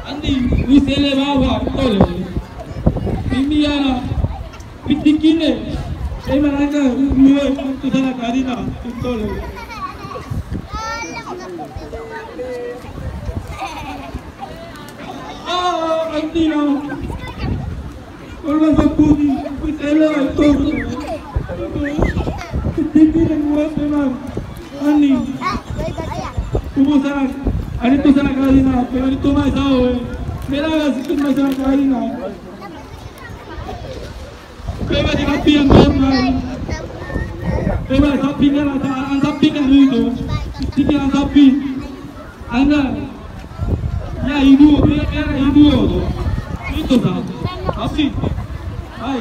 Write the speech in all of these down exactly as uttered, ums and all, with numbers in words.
Ani, wisele bawa, tole. Imi ana, pitikine. Ema naka, uwe, tu sana karina, tole. Ah, anti na. Kolma sapuni, pitele aitor. Titi na muat memang. Ani. Tubu sanak. Ani tu sanak kali na. Pero tu mai sao, eh. Mera la situ mai sanak kali na. Pero di kapi yang kau mai. Pero sapi kan ada, ang sapi kan itu. Titi ang sapi. Anda. Ya, ibu, ya, ya, ibu. Itu sa. Tapi. Hai.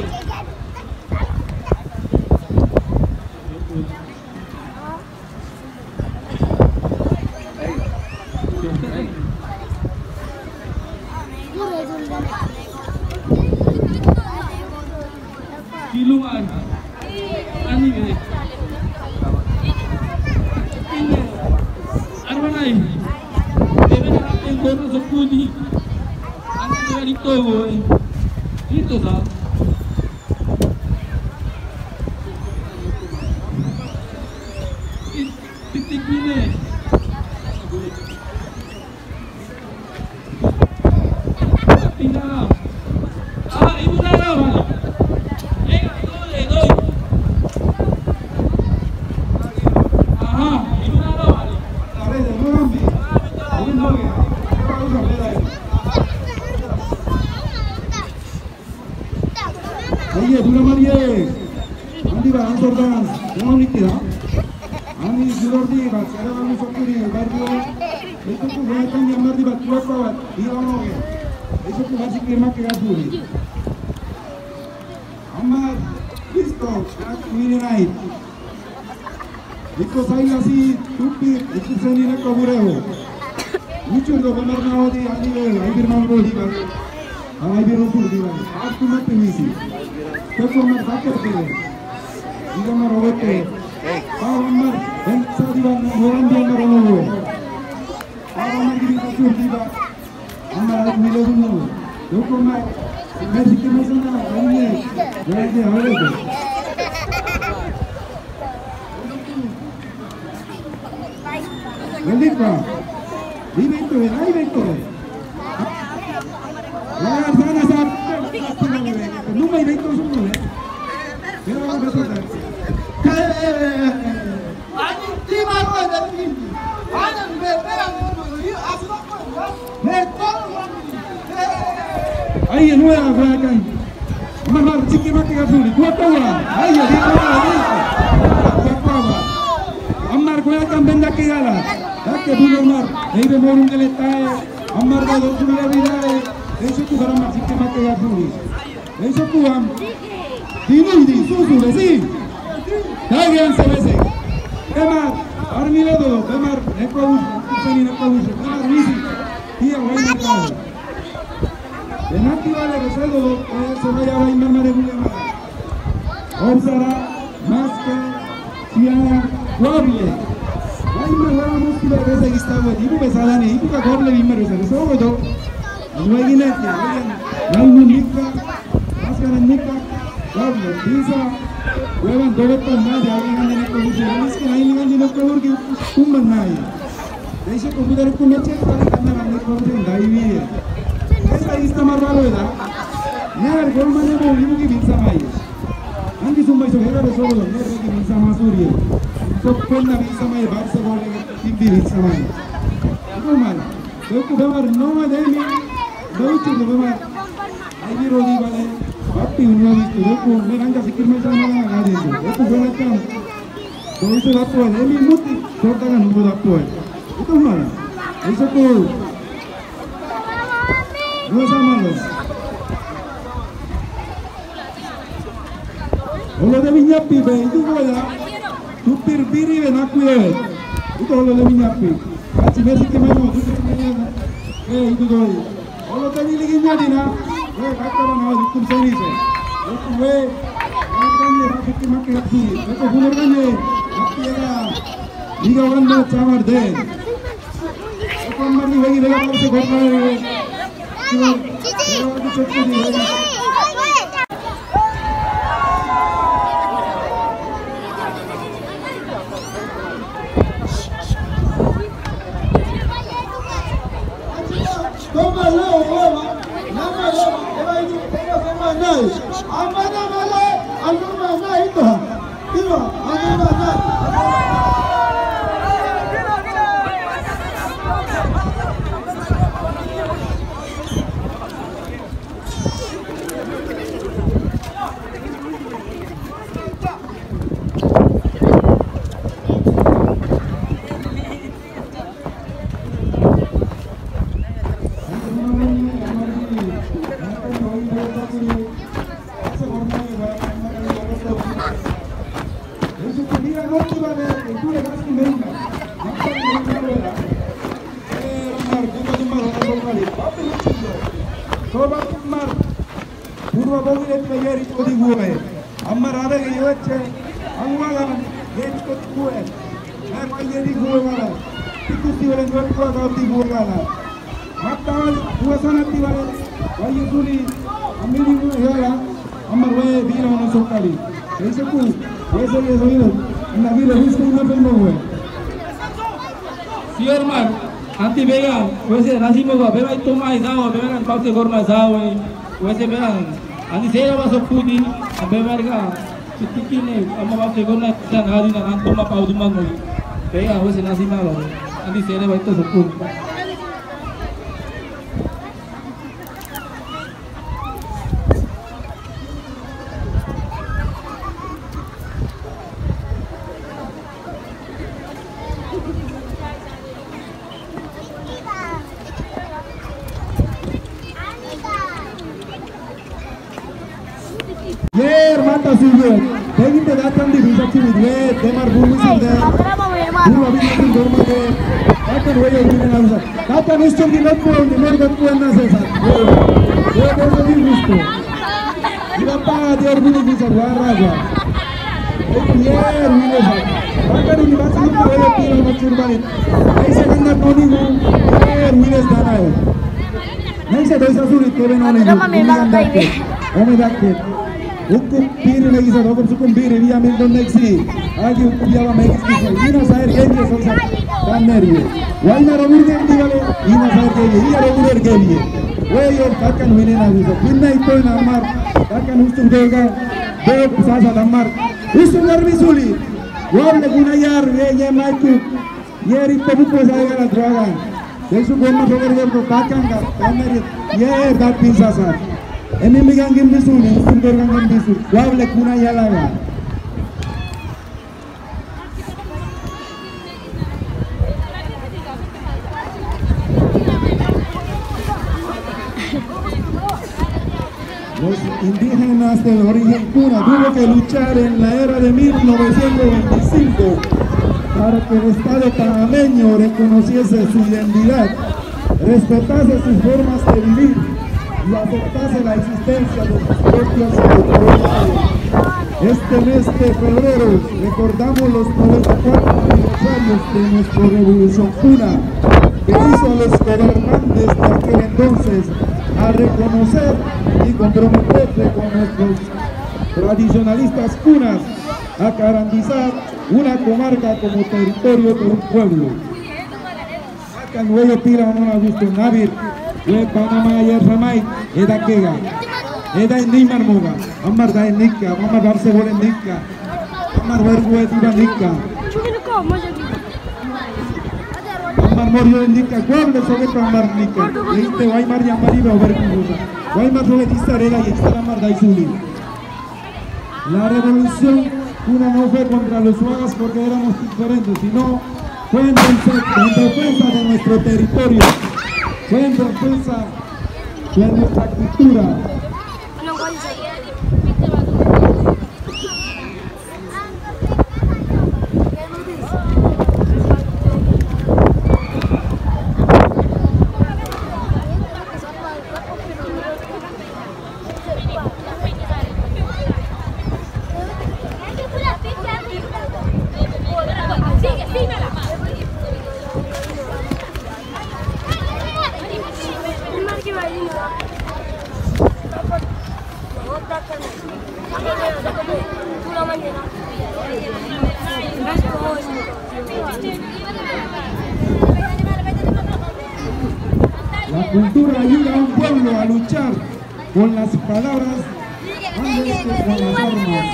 Kilungan. Ani, eh. Ini. Arwanai. Debe na ape kono sokuni. Ani debe dito, eh. Dito sa. It-, titik ini. Aye, duna marie. Andi ba, answer dance. Jangan mikir, ha? Ani, juror di ba, kera ba, musokuri, barrio. Itu ku, ya, kan, ya, mar di ba, kuat, kuat. Di, ono, ya. Itu ku, basi, kema, kera, duri. Amar, Kristo, kera, kuini, nai. Iko saila si tupi, iko seni na kabureho. Muchur do kamar na odi ani le, aibir mamro di ba. Aibir opur di ba. Aku mati misi. Teko mar bakar kere. Ida mar owete. Pau amar, ensa di ba, ngoran di amar ono. Pau amar di ba, sur di ba. Ama, mira uno. Yo como, me si que me suena, oye, ya, ya, ahora. Nandito. Di ba ito, eh, ay, ba ito, eh. Wala, sana sa, nung may ba ito, sumunod, eh. Pero ako ba ito, eh. Ay, di ba ako, eh, Aiya, nueva Cueacán. Amar mar chikimak ke gafuri. Kuatawa. Aiya, di kuatawa. Kuatawa. Amar Cueacán benda ke gala. Dake buno mar. Neibe morung ke letae. Amar da do suri la vida. Eso tu bara mar chikimak ke gafuri. Eso kuam. Dinu di susu besi. Dagen sebese. Bemar. Armile do. Bemar. Nekwa usu. Kusani nekwa usu. Bemar misi. Iya, wai nekwa. Benati wale resedo, eh, se vaya a bailar mare gulema. Obsara, maska, sian, wable. Wai ma wala musti ba rese gista wa, ibu besadani, ibu ka wable bimar rese, rese wa do. Wai gine ke, wai gine, wai mu nika, maska na nika, wable. Bisa, wewan dobetan na, ya, wai gine ko musti, wai gine ko musti, wai gine ko musti, wai gine. Deishe computer ku meche kali kamera ne computer dai wi. Esta ista mar balo da. Ner gol mane bo ibu ki binsa mai. Angi sumbai so hera de solo ner ki binsa ma suri. So konna binsa mai bar se gol ki tim bi binsa mai. Ibu mal. So ku bemar no ma de mi. Dauchu de bemar. Ai bi rodi bale. Bapti unwa mi ku ku me ranga sikir mai sama na gadi. Ku bemar kam. Doiso dapoi, emi muti, sorta kan hubo dapoi. Itu mana? Eso tu. Dua sama lo. Holo de minyapi be, itu boya. Tupir biri be naku ye. Itu holo de minyapi. Achi besi ke memo, tupir biri be. Eh, itu doi. Olo tani ligi nyadi na. We, kata ba na, hukum seri se. Hukum we. Kan ye, hukum make hukum. Hukum hukum kan ye. Tapi ya. Liga wan na chamar de. Hukum mari lagi de la se gol na. Toma lao, toma. Nama lao, eba itu, toma, toma, nai. Ama nama lao, anu nama itu. Tiro, anu nama. Purba bogire peyeri kodi gue. Amar abe ke yeweche. Angwa gana. Yeri kodi gue. Mer wa yeri gue gana. Tiku si wale ngue kua gana ti gue gana. Mata wale gue sana ti wale. Wa yeri kudi. Amini gue yala. Amar we bira ono sokali. Ese ku. Wese ye soino. Na bira risku na pendo gue. Sior mar. Anti bega. Wese nasimo ga. Bega itu mai sao. Bega kan pause gorna sao. Wese bega. Ani sera ba sokudi, bemar ga, tikine, ama ba segona, san hari na, anto ma pau duman mo. Pega, wese nasi malo, ani sera ba ito sokudi. Yer mata sibuk. Pegin te datang di bisa cimit. Weh, temar bumi sinde. Bumi sinde, bumi sinde. Datang weh, bumi sinde. Datang ustum di notku, di notku, notku, notku. Weh, weh, weh, weh, weh. Ira pa, di or bini bisa wara ja. Yer wile sa. Baka ni basa ni wile pira machur balik. Aisa kanda noni gu. Yer wile sa danai. Naisa doisa suri tebe noni gu. Ome dakke. Ome dakke. Hukum piri lagi sa, hukum sukum piri, dia mil don neksi. Agi hukum dia ba megis kisa. Ina sair genje sosa. Kan neri. Waina rogur genje bale. Ina sair genje. Iya rogur genje. Weyo takan wine na huso. Pinna ito na amar. Takan ustum dega. Dega sasa damar. Ustum garbi suli. Wable guna yar ye ye maitu. Yeri tobu pues aiga la droga. Desu goma sogar gerdo takan ga, kameri, ye, dat pinsasa. Emi mi gangin bisu, ni instructor gangin bisu. Wable kuna yalaga. Los indígenas del origen kuna tuvo que luchar en la era de mil novecientos veinticinco para que el Estado panameño reconociese su identidad, respetase sus formas de vivir y aceptase la existencia de sus propias autoridades. Este mes de febrero recordamos los noventa y cuatro aniversarios de nuestra revolución kuna, que hizo a los gobernantes de aquel entonces a reconocer y comprometerse con nuestros tradicionalistas kunas a garantizar una comarca como territorio de un pueblo. Akan weyo pila mon a gusto nabir, we Panamá ya ramai, eda kega, eda ni marmoga, amar da nika, amar da se bole nika, amar wergu e tiba nika. Amar morio nika, kual de soge pa amar nika. Este wai mar ya mari ba wergu usa. Wai mar soge disa rela y esta amar da isuli. La revolución kuna no fue contra los wagas porque éramos diferentes, sino fue en defe-, en defensa de nuestro territorio, fue en defensa de nuestra cultura. La cultura ayuda a un pueblo a luchar con las palabras antes que con las armas.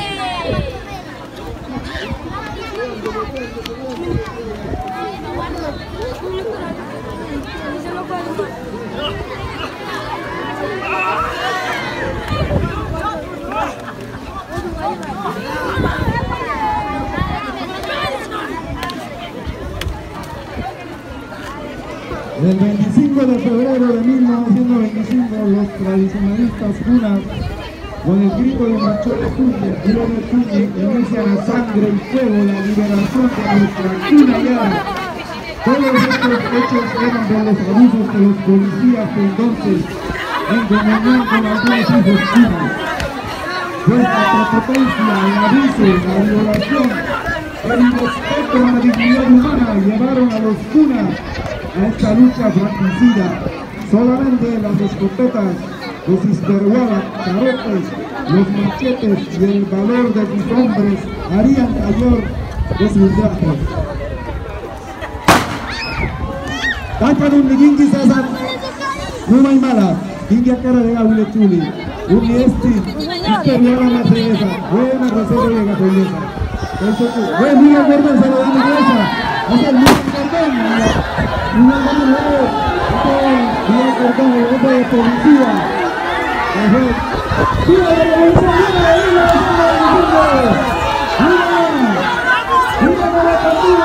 El veinticinco de febrero de mil novecientos veinticinco, los tradicionalistas kunas, con el grito de Machore Kuñi, Machore Kuñi, inician a sangre y fuego la liberación de nuestra kuna yara. Todos estos hechos eran por los abusos de los policías de entonces, en comunión con algunos hijos kunas. Pues la prepotencia, el abuso, la violación, el irrespeto a la dignidad humana llevaron a los kunas a esta lucha fratricida. Solamente las escopetas, los isterwalas, charotes, los machetes y el valor de sus hombres harían mayor de sus trajes. Takan un nikin ki sasak, numai mala, kin ki akara de ga wile chuli. Un este, este yala ma regresa, buena receta de gasolina. Eso que, bueno, mira, Gordon, se lo dan de cabeza. Es el mismo Gordon, mira. Mira, Gordon, mira. Este, mira, Gordon, el hombre de policía. Ajá. ¡Viva la revolución! ¡Viva la revolución! ¡Viva! ¡Viva la revolución!